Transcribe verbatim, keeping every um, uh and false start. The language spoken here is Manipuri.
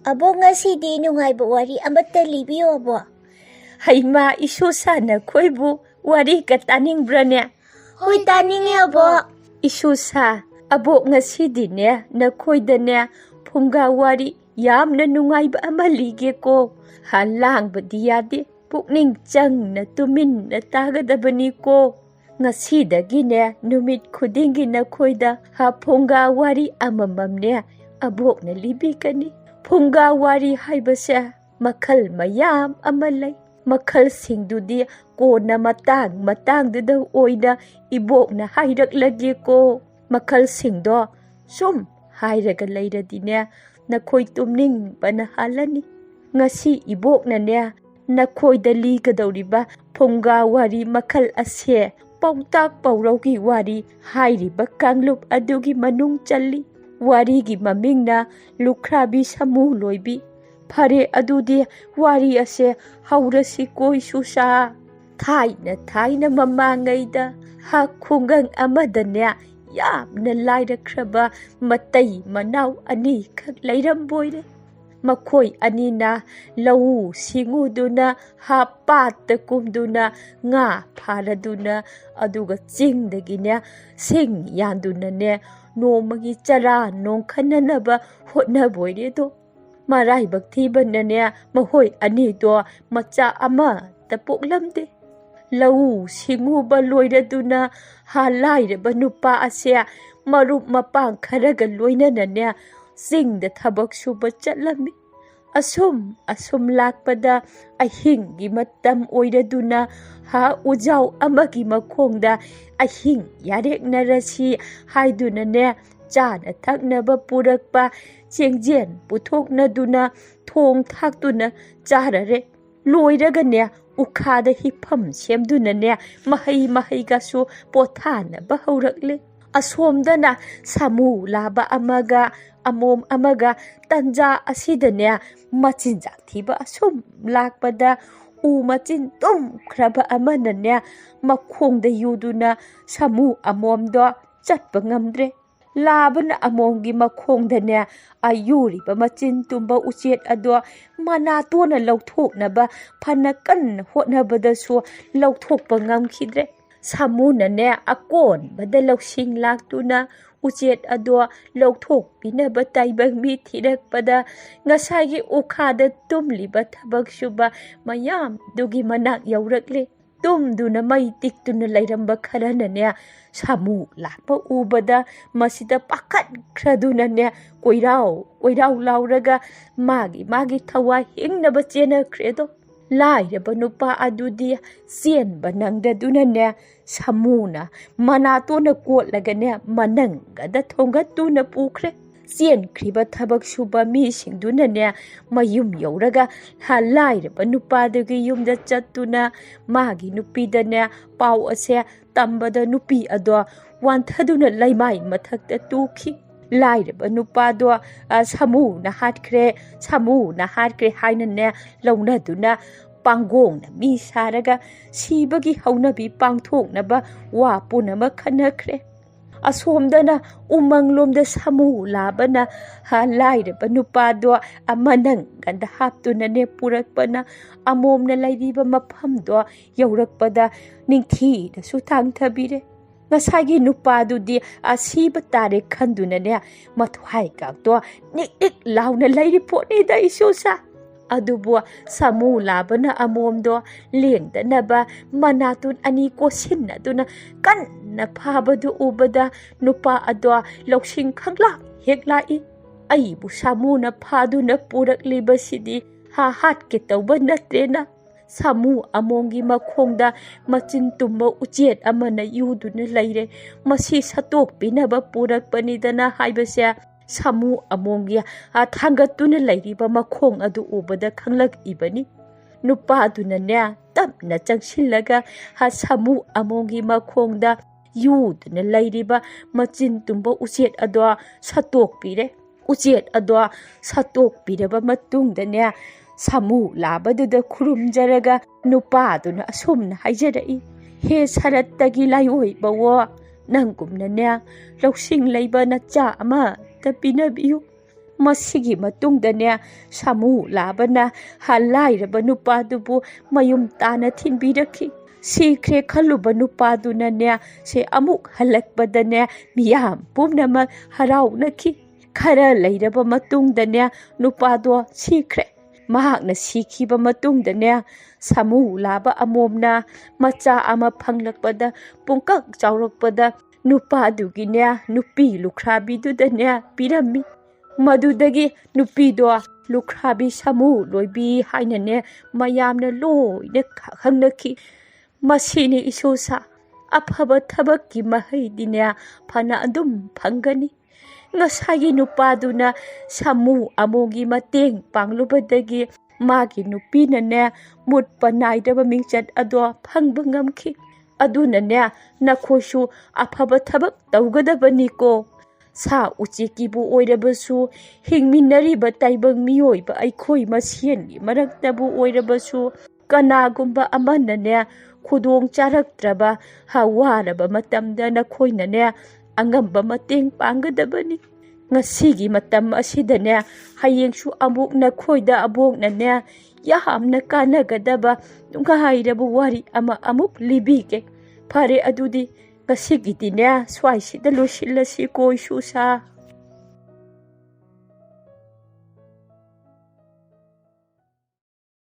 ꯑꯕꯣꯛ, ꯉꯁꯤꯗꯤ ꯅꯨꯡꯉꯥꯏꯕ ꯋꯥꯔꯤ ꯑꯃꯠꯇ ꯂꯤꯕꯤꯌꯣ, ꯑꯕꯣꯛ꯫ ꯍꯩꯃꯥ, ꯏꯁꯨꯁꯥ, ꯅꯈꯣꯏꯕꯨ ꯋꯥꯔꯤꯒ ꯇꯥꯅꯤꯡꯕ꯭ꯔꯅꯦ? ꯍꯣꯏ, ꯇꯥꯅꯤꯡꯉꯦ, ꯑꯕꯣꯛ꯫ ꯏꯁꯨꯁꯥ, ꯑꯕꯣꯛ ꯉꯁꯤꯗꯤꯅꯦ, ꯅꯈꯣꯏꯗꯅꯦ, ꯐꯨꯡꯒꯥ ꯋꯥꯔꯤ ꯌꯥꯝꯅ ꯅꯨꯡꯉꯥꯏꯕ ꯑꯃ ꯂꯤꯒꯦꯀꯣ꯫ ꯍꯥ, ꯂꯥꯡꯕꯗꯤ ꯌꯥꯗꯦ, ꯄꯨꯛꯅꯤꯡ ꯆꯪꯅ ꯇꯨꯃꯤꯟꯅ ꯇꯥꯒꯗꯕꯅꯤꯀꯣ꯫ ꯉꯁꯤꯗꯒꯤꯅꯦ, ꯅꯨꯃꯤꯠ ꯈꯨꯗꯤꯡꯒꯤ ꯅꯈꯣꯏꯗ ꯍꯥ, ꯐꯨꯡꯒꯥ ꯋꯥꯔꯤ ꯑꯃꯃꯝꯅꯦ, ꯑꯕꯣꯛꯅ ꯂꯤꯕꯤꯒꯅꯤ꯫ ꯐꯨꯡꯒꯥ ꯋꯥꯔꯤ ꯍꯥꯏꯕꯁꯦ ꯃꯈꯜ ꯃꯌꯥꯝ ꯑꯃ ꯂꯩ꯫ ꯃꯈꯜꯁꯤꯡꯗꯨꯗꯤ ꯀꯣꯟꯅ ꯃꯇꯥꯡ ꯃꯇꯥꯡꯗꯨꯗ ꯑꯣꯏꯅ ꯏꯕꯣꯛꯅ ꯍꯥꯏꯔꯛꯂꯒꯦꯀꯣ꯫ ꯃꯈꯜꯁꯤꯡꯗꯣ ꯁꯨꯝ ꯍꯥꯏꯔꯒ ꯂꯩꯔꯗꯤꯅꯦ, ꯅꯈꯣꯏ ꯇꯨꯝꯅꯤꯡꯕꯅ ꯍꯥꯜꯂꯅꯤ꯫ ꯉꯁꯤ ꯏꯕꯣꯛꯅꯅꯦ, ꯅꯈꯣꯏꯗ ꯂꯤꯒꯗꯧꯔꯤꯕ ꯐꯨꯡꯒꯥ ꯋꯥꯔꯤ ꯃꯈꯜ ꯑꯁꯦ ꯄꯥꯎꯇꯥꯛ ꯄꯥꯎꯔꯧꯒꯤ ꯋꯥꯔꯤ ꯍꯥꯏꯔꯤꯕ ꯀꯥꯡꯂꯨꯞ ꯑꯗꯨꯒꯤ ꯃꯅꯨꯡ ꯆꯜꯂꯤ꯫ ꯋꯥꯔꯤꯒꯤ ꯃꯃꯤꯡꯅ ꯂꯨꯈ꯭ꯔꯥꯕꯤ ꯁꯥꯃꯨ ꯂꯣꯏꯕꯤ꯫ ꯐꯔꯦ, ꯑꯗꯨꯗꯤ ꯋꯥꯔꯤ ꯑꯁꯦ ꯍꯧꯔꯁꯤꯀꯣ, ꯏꯁꯨꯁꯥ꯫ ꯊꯥꯏꯅ ꯊꯥꯏꯅ ꯃꯃꯥꯡꯉꯩꯗ ꯍꯥ, ꯈꯨꯡꯒꯪ ꯑꯃꯗꯅꯦ, ꯌꯥꯝꯅ ꯂꯥꯏꯔꯈ꯭ꯔꯕ ꯃꯇꯩ ꯃꯅꯥꯎ ꯑꯅꯤꯈꯛ ꯂꯩꯔꯝꯕꯣꯏꯔꯦ꯫ ꯃꯈꯣꯏ ꯑꯅꯤꯅ ꯂꯧꯎ ꯁꯤꯡꯎꯗꯨꯅ, ꯍꯥ, ꯄꯥꯠꯇ ꯀꯨꯝꯗꯨꯅ, ꯉꯥ ꯐꯥꯔꯗꯨꯅ, ꯑꯗꯨꯒ ꯆꯤꯡꯗꯒꯤꯅꯦ, ꯁꯤꯡ ꯌꯥꯟꯗꯨꯅꯅꯦ, ꯅꯣꯡꯃꯒꯤ ꯆꯔꯥ ꯅꯣꯡꯈꯠꯅꯅꯕ ꯍꯣꯠꯅꯕꯣꯏꯔꯦꯗꯣ꯫ ꯃꯔꯥꯏꯕꯛ ꯊꯤꯕꯅꯅꯦ, ꯃꯈꯣꯏ ꯑꯅꯤꯗꯣ ꯃꯆꯥ ꯑꯃꯠꯇ ꯄꯣꯛꯂꯝꯗꯦ꯫ ꯂꯧꯎ ꯁꯤꯡꯎꯕ ꯂꯣꯏꯔꯗꯨꯅ, ꯍꯥ, ꯂꯥꯏꯔꯕ ꯅꯨꯄꯥ ꯑꯁꯦ ꯃꯔꯨꯞ ꯃꯄꯥꯡ ꯈꯔꯒ ꯂꯣꯏꯅꯅꯅꯦ, ꯆꯤꯡꯗ ꯊꯕꯛ ꯁꯨꯕ ꯆꯠꯂꯝꯃꯤ꯫ ꯑꯁꯨꯝ ꯑꯁꯨꯝ ꯂꯥꯛꯄꯗ, ꯑꯍꯤꯡꯒꯤ ꯃꯇꯝ ꯑꯣꯏꯔꯗꯨꯅ, ꯍꯥ, ꯎꯖꯥꯎ ꯑꯃꯒꯤ ꯃꯈꯣꯡꯗ ꯑꯍꯤꯡ ꯌꯥꯔꯦꯛꯅꯔꯁꯤ ꯍꯥꯏꯗꯨꯅꯅꯦ, ꯆꯥꯅ ꯊꯛꯅꯕ ꯄꯨꯔꯛꯄ ꯆꯦꯡꯖꯦꯟ ꯄꯨꯊꯣꯛꯅꯗꯨꯅ, ꯊꯣꯡ ꯊꯥꯛꯇꯨꯅ ꯆꯥꯔꯔꯦ꯫ ꯂꯣꯏꯔꯒꯅꯦ, ꯎꯈꯥꯗ ꯍꯤꯞꯐꯝ ꯁꯦꯝꯗꯨꯅꯅꯦ, ꯃꯍꯩ ꯃꯍꯩꯒꯁꯨ ꯄꯣꯊꯥꯅꯕ ꯍꯧꯔꯛꯂꯦ꯫ ꯑꯁꯣꯝꯗꯅ ꯁꯥꯃꯨ ꯂꯥꯕ ꯑꯃꯒ ꯑꯃꯣꯝ ꯑꯃꯒ ꯇꯟꯖꯥ ꯑꯁꯤꯗꯅꯦ, ꯃꯆꯤꯟꯖꯥꯛ ꯊꯤꯕ ꯑꯁꯨꯝ ꯂꯥꯛꯄꯗ, ꯎ ꯃꯆꯤꯟ ꯇꯨꯝꯈ꯭ꯔꯕ ꯑꯃꯅꯅꯦ, ꯃꯈꯣꯡꯗ ꯌꯨꯗꯨꯅ ꯁꯥꯃꯨ ꯑꯃꯣꯝꯗꯣ ꯆꯠꯄ ꯉꯝꯗ꯭ꯔꯦ꯫ ꯂꯥꯕꯅ ꯑꯃꯣꯝꯒꯤ ꯃꯈꯣꯡꯗꯅꯦ ꯑꯌꯨꯔꯤꯕ ꯃꯆꯤꯟ ꯇꯨꯝꯕ ꯎꯆꯦꯠ ꯑꯗꯣ ꯃꯅꯥꯇꯣꯟꯅ ꯂꯧꯊꯣꯛꯅꯕ ꯐꯅ ꯀꯟꯅ ꯍꯣꯠꯅꯕꯗꯁꯨ ꯂꯧꯊꯣꯛꯄ ꯉꯝꯈꯤꯗ꯭ꯔꯦ꯫ ꯁꯥꯃꯨꯅꯅꯦ ꯑꯀꯣꯟꯕꯗ ꯂꯧꯁꯤꯡ ꯂꯥꯛꯇꯨꯅ ꯎꯆꯦꯠ ꯑꯗꯣ ꯂꯧꯊꯣꯛꯄꯤꯅꯕ ꯇꯥꯏꯕꯪ ꯃꯤ ꯊꯤꯔꯛꯄꯗ ꯉꯁꯥꯏꯒꯤ ꯎꯈꯥꯗ ꯇꯨꯝꯂꯤꯕ ꯊꯕꯛ ꯁꯨꯕ ꯃꯌꯥꯝꯗꯨꯒꯤ ꯃꯅꯥꯛ ꯌꯧꯔꯛꯂꯦ꯫ ꯇꯨꯝꯗꯨꯅ ꯃꯩ ꯇꯤꯛꯇꯨꯅ ꯂꯩꯔꯝꯕ ꯈꯔꯅꯅꯦ ꯁꯥꯃꯨ ꯂꯥꯛꯄ ꯎꯕꯗ ꯃꯁꯤꯗ ꯄꯥꯈꯠꯈ꯭ꯔꯗꯨꯅꯅꯦ ꯀꯣꯏꯔꯥꯎ ꯀꯣꯏꯔꯥꯎ ꯂꯥꯎꯔꯒ ꯃꯥꯒꯤ ꯃꯥꯒꯤ ꯊꯋꯥꯏ ꯍꯤꯡꯅꯕ ꯆꯦꯟꯅꯈ꯭ꯔꯦꯗꯣ꯫ ꯂꯥꯏꯔꯕ ꯅꯨꯄꯥ ꯑꯗꯨꯗꯤ ꯆꯦꯟꯕ ꯅꯪꯗꯗꯨꯅꯅꯦ ꯁꯥꯃꯨꯅ ꯃꯅꯥꯇꯣꯟꯅ ꯀꯣꯠꯂꯒꯅꯦ ꯃꯅꯪꯒꯗ ꯊꯣꯡꯒꯠꯇꯨꯅ ꯄꯨꯈ꯭ꯔꯦ꯫ ꯆꯦꯟꯈ꯭ꯔꯤꯕ ꯊꯕꯛ ꯁꯨꯕ ꯃꯤꯁꯤꯡꯗꯨꯅꯅꯦ ꯃꯌꯨꯝ ꯌꯧꯔꯒ ꯍꯥ ꯂꯥꯏꯔꯕ ꯅꯨꯄꯥꯗꯨꯒꯤ ꯌꯨꯝꯗ ꯆꯠꯇꯨꯅ ꯃꯥꯒꯤ ꯅꯨꯄꯤꯗꯅꯦ ꯄꯥꯎ ꯑꯁꯦ ꯇꯝꯕꯗ ꯅꯨꯄꯤ ꯑꯗꯣ ꯋꯥꯟꯊꯗꯨꯅ ꯂꯩꯃꯥꯏ ꯃꯊꯛꯇ ꯇꯨꯈꯤ꯫ ꯂꯥꯏꯔꯕ ꯅꯨꯄꯥꯗꯣ "ꯑ, ꯁꯥꯃꯨꯅ ꯍꯥꯠꯈ꯭ꯔꯦ, ꯁꯥꯃꯨꯅ ꯍꯥꯠꯈ꯭ꯔꯦ" ꯍꯥꯏꯅꯅꯦ ꯂꯧꯅꯗꯨꯅ ꯄꯥꯡꯒꯣꯡꯅ ꯃꯤ ꯁꯥꯔꯒ ꯁꯤꯕꯒꯤ ꯍꯧꯅꯕꯤ ꯄꯥꯡꯊꯣꯛꯅꯕ ꯋꯥ ꯄꯨꯝꯅꯃꯛ ꯈꯟꯅꯈ꯭ꯔꯦ꯫ ꯑꯁꯣꯝꯗꯅ ꯎꯃꯪꯂꯣꯝꯗ ꯁꯥꯃꯨ ꯂꯥꯕꯅ ꯍꯥ ꯂꯥꯏꯔꯕ ꯅꯨꯄꯥꯗꯣ ꯑꯃꯅꯪꯒꯟꯗ ꯍꯥꯞꯇꯨꯅꯅꯦ ꯄꯨꯔꯛꯄꯅ ꯑꯃꯣꯝꯅ ꯂꯩꯔꯤꯕ ꯃꯐꯝꯗꯣ ꯌꯧꯔꯛꯄꯗ ꯅꯤꯡꯊꯤꯅꯁꯨ ꯊꯥꯡꯊꯕꯤꯔꯦ꯫ ꯉꯁꯥꯏꯒꯤ ꯅꯨꯄꯥꯗꯨꯗꯤ ꯑꯁꯤꯕ ꯇꯥꯔꯦ ꯈꯟꯗꯨꯅꯅꯦ ꯃꯊ꯭ꯋꯥꯏ ꯀꯥꯛꯇꯣ ꯅꯤꯛ ꯅꯤꯛ ꯂꯥꯎꯅ ꯂꯩꯔꯤ ꯄꯣꯠꯅꯤꯗ ꯏꯁꯨꯁꯥ꯫ ꯑꯗꯨꯕꯨ ꯁꯥꯃꯨ ꯂꯥꯕꯅ ꯑꯃꯣꯝꯗꯣ ꯂꯦꯡꯗꯅꯕ ꯃꯅꯥꯇꯣꯟ ꯑꯅꯤ ꯀꯣꯠꯁꯤꯟꯅꯗꯨꯅ ꯀꯟꯅ ꯐꯥꯕꯗꯨ ꯎꯕꯗ ꯅꯨꯄꯥ ꯑꯗꯣ ꯂꯧꯁꯤꯡ ꯈꯪꯂꯥꯛ ꯍꯦꯛ ꯂꯥꯛꯏ꯫ "ꯑꯩꯕꯨ ꯁꯥꯃꯨꯅ ꯐꯥꯗꯨꯅ ꯄꯨꯔꯛꯂꯤꯕꯁꯤꯗꯤ ꯍꯥ ꯍꯥꯠꯀꯦ ꯇꯧꯕ ꯅꯠꯇ꯭ꯔꯦꯅ꯫ ꯁꯥꯃꯨ ꯑꯃꯣꯝꯒꯤ ꯃꯈꯣꯡꯗ ꯃꯆꯤꯟ ꯇꯨꯝꯕ ꯎꯆꯦꯠ ꯑꯃꯅ ꯌꯨꯗꯨꯅ ꯂꯩꯔꯦ꯫ ꯃꯁꯤ ꯁꯠꯇꯣꯛꯄꯤꯅꯕ ꯄꯨꯔꯛꯄꯅꯤꯗꯅ" ꯍꯥꯏꯕꯁꯦ ꯁꯥꯃꯨ ꯑꯃꯣꯝꯒꯤ ꯍꯥ ꯊꯥꯡꯒꯠꯇꯨꯅ ꯂꯩꯔꯤꯕ ꯃꯈꯣꯡ ꯑꯗꯨ ꯎꯕꯗ ꯈꯪꯂꯛꯏꯕꯅꯤ꯫ ꯅꯨꯄꯥꯗꯨꯅꯅꯦ ꯇꯞꯅ ꯆꯪꯁꯤꯜꯂꯒ ꯍꯥ ꯁꯥꯃꯨ ꯑꯃꯣꯝꯒꯤ ꯃꯈꯣꯡꯗ ꯌꯨꯗꯨꯅ ꯂꯩꯔꯤꯕ ꯃꯆꯤꯟ ꯇꯨꯝꯕ ꯎꯆꯦꯠ ꯑꯗꯣ ꯁꯠꯇꯣꯛꯄꯤꯔꯦ꯫ ꯎꯆꯦꯠ ꯑꯗꯣ ꯁꯠꯇꯣꯛꯄꯤꯔꯕ ꯃꯇꯨꯡꯗꯅꯦ ꯁꯥꯃꯨ ꯂꯥꯕꯗꯨꯗ ꯈꯨꯔꯨꯝꯖꯔꯒ ꯅꯨꯄꯥꯗꯨꯅ ꯑꯁꯨꯝꯅ ꯍꯥꯏꯖꯔꯛꯏ, "ꯍꯦ ꯁꯔꯠꯇꯒꯤ ꯂꯥꯏꯑꯣꯏꯕꯋꯣ, ꯅꯪꯒꯨꯝꯅꯅꯦ ꯂꯧꯁꯤꯡ ꯂꯩꯕ ꯅꯆꯥ ꯑꯃꯇ ꯄꯤꯅꯕꯤꯌꯨ꯫ ꯃꯁꯤꯒꯤ ꯃꯇꯨꯡꯗꯅꯦ ꯁꯥꯃꯨ ꯂꯥꯕꯅ ꯍꯥ ꯂꯥꯏꯔꯕ ꯅꯨꯄꯥꯗꯨꯕꯨ ꯃꯌꯨꯝ ꯇꯥꯅ ꯊꯤꯟꯕꯤꯔꯛꯈꯤ꯫ ꯁꯤꯈ꯭ꯔꯦ ꯈꯜꯂꯨꯕ ꯅꯨꯄꯥꯗꯨꯅꯅꯦ ꯁꯦ ꯑꯃꯨꯛ ꯍꯜꯂꯛꯄꯗꯅꯦ ꯃꯤꯌꯥꯝ ꯄꯨꯝꯅꯃꯛ ꯍꯔꯥꯎꯅꯈꯤ꯫ ꯈꯔ ꯂꯩꯔꯕ ꯃꯇꯨꯡꯗꯅꯦ ꯅꯨꯄꯥꯗꯣ ꯁꯤꯈ꯭ꯔꯦ꯫ ꯃꯍꯥꯛꯅ ꯁꯤꯈꯤꯕ ꯃꯇꯨꯡꯗꯅꯦ ꯁꯥꯃꯨ ꯂꯥꯕ ꯑꯃꯣꯝꯅ ꯃꯆꯥ ꯑꯃ ꯐꯪꯂꯛꯄꯗ, ꯄꯨꯡꯀꯛ ꯆꯥꯎꯔꯛꯄꯗ ꯅꯨꯄꯥꯗꯨꯒꯤꯅꯦ ꯅꯨꯄꯤ ꯂꯨꯈ꯭ꯔꯥꯕꯤꯗꯨꯗꯅꯦ ꯄꯤꯔꯝꯃꯤ꯫ ꯃꯗꯨꯗꯒꯤ ꯅꯨꯄꯤꯗꯣ ꯂꯨꯈ꯭ꯔꯥꯕꯤ ꯁꯥꯃꯨ ꯂꯣꯏꯕꯤ ꯍꯥꯏꯅꯅꯦ ꯃꯌꯥꯝꯅ ꯂꯣꯏꯅ ꯈꯪꯅꯈꯤ꯫ ꯃꯁꯤꯅꯤ ꯏꯁꯣꯁꯥ, ꯑꯐꯕ ꯊꯕꯛꯀꯤ ꯃꯍꯩꯗꯤꯅꯦ ꯐꯅ ꯑꯗꯨꯝ ꯐꯪꯒꯅꯤ꯫ ꯉꯁꯥꯏꯒꯤ ꯅꯨꯄꯥꯗꯨꯅ ꯁꯥꯃꯨ ꯑꯃꯣꯝꯒꯤ ꯃꯇꯦꯡ ꯄꯥꯡꯂꯨꯕꯗꯒꯤ ꯃꯥꯒꯤ ꯅꯨꯄꯤꯅꯅꯦ ꯃꯨꯠꯄ ꯅꯥꯏꯗꯕ ꯃꯤꯡꯆꯠ ꯑꯗꯣ ꯐꯪꯕ ꯉꯝꯈꯤ꯫ ꯑꯗꯨꯅꯅꯦ ꯅꯈꯣꯏꯁꯨ ꯑꯐꯕ ꯊꯕꯛ ꯇꯧꯒꯗꯕꯅꯤꯀꯣ꯫ ꯁꯥ ꯎꯆꯦꯛꯀꯤꯕꯨ ꯑꯣꯏꯔꯕꯁꯨ, ꯍꯤꯡꯃꯤꯟꯅꯔꯤꯕ ꯇꯥꯏꯕꯪ ꯃꯤꯑꯣꯏꯕ ꯑꯩꯈꯣꯏ ꯃꯁꯦꯟꯒꯤ ꯃꯔꯛꯇꯕꯨ ꯑꯣꯏꯔꯕꯁꯨ, ꯀꯅꯥꯒꯨꯝꯕ ꯑꯃꯅꯅꯦ ꯈꯨꯗꯣꯡ ꯆꯥꯔꯛꯇ꯭ꯔꯕ, ꯍꯥ, ꯋꯥꯔꯕ ꯃꯇꯝꯗ ꯅꯈꯣꯏꯅꯅꯦ ꯑꯉꯝꯕ ꯃꯇꯦꯡ ꯄꯥꯡꯒꯗꯕꯅꯤ꯫ ꯉꯁꯤꯒꯤ ꯃꯇꯝ ꯑꯁꯤꯗꯅꯦ ꯍꯌꯦꯡꯁꯨ ꯑꯃꯨꯛ ꯅꯈꯣꯏꯗ ꯑꯕꯣꯛꯅꯅꯦ ꯌꯥꯝꯅ ꯀꯥꯟꯅꯒꯗꯕ ꯅꯨꯡꯉꯥꯏꯔꯕ ꯋꯥꯔꯤ ꯑꯃ ꯑꯃꯨꯛ ꯂꯤꯕꯤꯒꯦ꯫ ꯐꯔꯦ, ꯑꯗꯨꯗꯤ ꯉꯁꯤꯒꯤꯗꯤꯅꯦ ꯁ꯭ꯋꯥꯏꯁꯤꯗ ꯂꯣꯏꯁꯤꯜꯂꯁꯤꯀꯣ ꯏꯁꯣꯁꯥ꯫